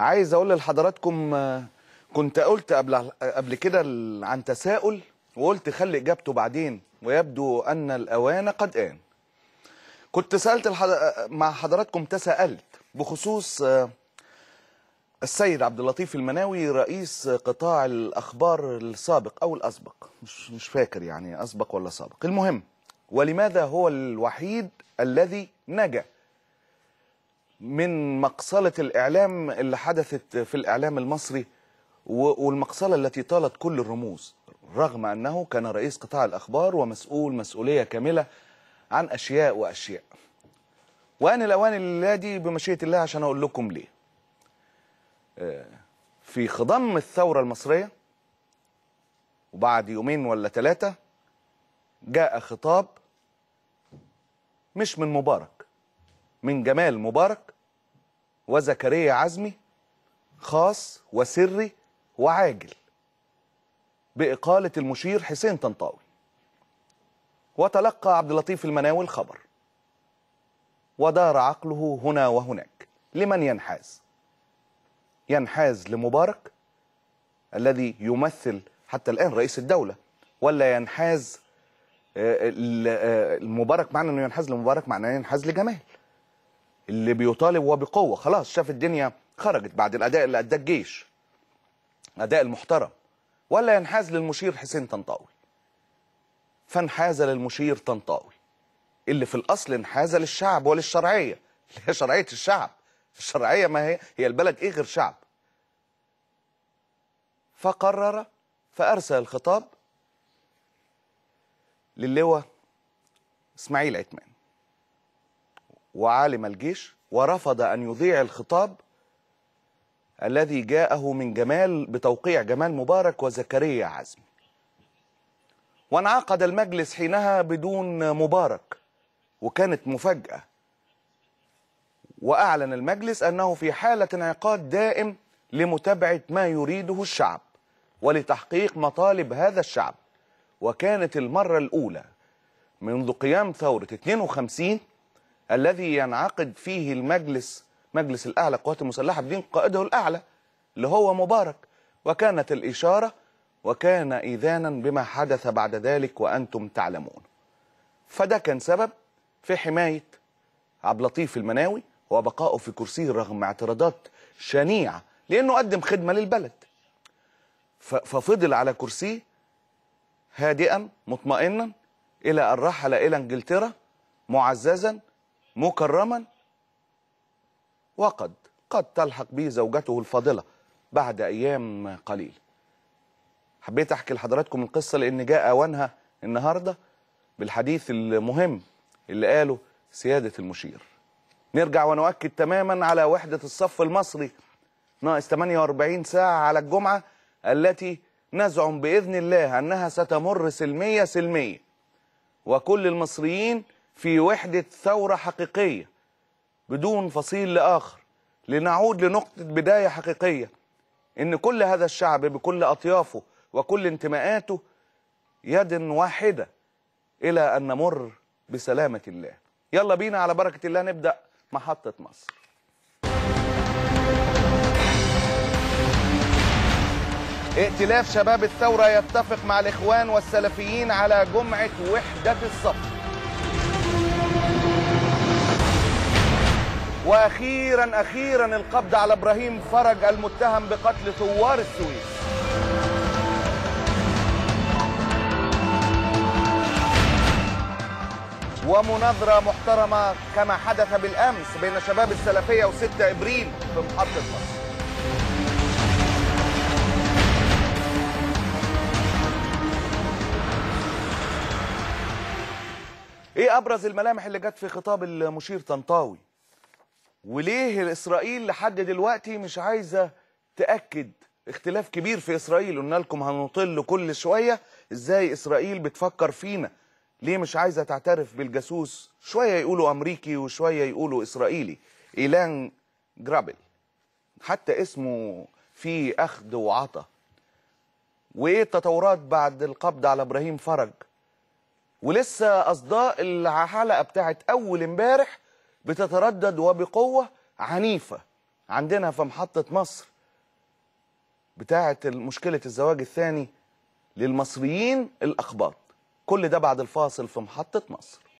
عايز اقول لحضراتكم كنت قلت قبل كده عن تساؤل، وقلت خلي اجابته بعدين، ويبدو ان الاوان قد آن. كنت سألت مع حضراتكم، تساءلت بخصوص السيد عبد اللطيف المناوي رئيس قطاع الاخبار السابق او الاسبق، مش فاكر يعني اسبق ولا سابق، المهم ولماذا هو الوحيد الذي نجا من مقصلة الإعلام اللي حدثت في الإعلام المصري، والمقصلة التي طالت كل الرموز، رغم أنه كان رئيس قطاع الأخبار ومسؤول مسؤولية كاملة عن أشياء وأشياء. وأنا الأوان الليلة دي بمشيئة الله عشان أقول لكم ليه. في خضم الثورة المصرية وبعد يومين ولا ثلاثة جاء خطاب مش من مبارك، من جمال مبارك وزكريا عزمي، خاص وسري وعاجل، بإقالة المشير حسين طنطاوي. وتلقى عبد اللطيف المناوي الخبر ودار عقله هنا وهناك لمن ينحاز. ينحاز لمبارك الذي يمثل حتى الآن رئيس الدولة، ولا ينحاز المبارك؟ معنى انه ينحاز لمبارك معناه ينحاز لجمال اللي بيطالب وبقوة. خلاص شاف الدنيا خرجت بعد الأداء اللي أداه الجيش، أداء المحترم، ولا ينحاز للمشير حسين طنطاوي. فانحاز للمشير طنطاوي اللي في الأصل انحاز للشعب وللشرعية، اللي هي شرعية الشعب. الشرعية ما هي هي البلد إيه غير شعب؟ فقرر، فأرسل الخطاب للواء إسماعيل عثمان وعالم الجيش، ورفض أن يذيع الخطاب الذي جاءه من جمال بتوقيع جمال مبارك وزكريا عزمي. وانعقد المجلس حينها بدون مبارك، وكانت مفاجأة. وأعلن المجلس أنه في حالة انعقاد دائم لمتابعة ما يريده الشعب ولتحقيق مطالب هذا الشعب. وكانت المرة الأولى منذ قيام ثورة 52 الذي ينعقد فيه المجلس، مجلس الأعلى للقوات المسلحة، بدين قائده الأعلى اللي هو مبارك. وكانت الإشارة وكان إذانا بما حدث بعد ذلك وأنتم تعلمون. فده كان سبب في حماية عبد اللطيف المناوي وبقائه في كرسيه رغم اعتراضات شنيعة، لأنه قدم خدمة للبلد. ففضل على كرسيه هادئا مطمئنا إلى أن رحل إلى إنجلترا معززا مكرما، وقد تلحق به زوجته الفاضلة بعد أيام قليلة. حبيت أحكي لحضراتكم القصة لأن جاء أوانها النهاردة بالحديث المهم اللي قاله سيادة المشير. نرجع ونؤكد تماما على وحدة الصف المصري، ناقص 48 ساعة على الجمعة التي نزعم بإذن الله أنها ستمر سلمية سلمية، وكل المصريين في وحدة ثورة حقيقية بدون فصيل لآخر، لنعود لنقطة بداية حقيقية، إن كل هذا الشعب بكل أطيافه وكل انتماءاته يد واحدة إلى أن نمر بسلامة الله. يلا بينا على بركة الله نبدأ محطة مصر. ائتلاف شباب الثورة يتفق مع الإخوان والسلفيين على جمعة وحدة الصف. وأخيرا أخيرا القبض على إبراهيم فرج المتهم بقتل ثوار السويس. ومناظرة محترمة كما حدث بالأمس بين شباب السلفية و6 إبريل في محطة مصر. ايه ابرز الملامح اللي جت في خطاب المشير طنطاوي؟ وليه اسرائيل لحد دلوقتي مش عايزه تاكد؟ اختلاف كبير في اسرائيل، قلنا لكم هنطل كل شوية ازاي اسرائيل بتفكر فينا، ليه مش عايزه تعترف بالجاسوس؟ شوية يقولوا امريكي وشوية يقولوا اسرائيلي. ايلان جرابل حتى اسمه فيه اخذ وعطا. وايه التطورات بعد القبض على ابراهيم فرج؟ ولسه اصداء الحلقة بتاعت اول امبارح بتتردد وبقوة عنيفة عندنا في محطة مصر بتاعة مشكلة الزواج الثاني للمصريين الأقباط. كل ده بعد الفاصل في محطة مصر.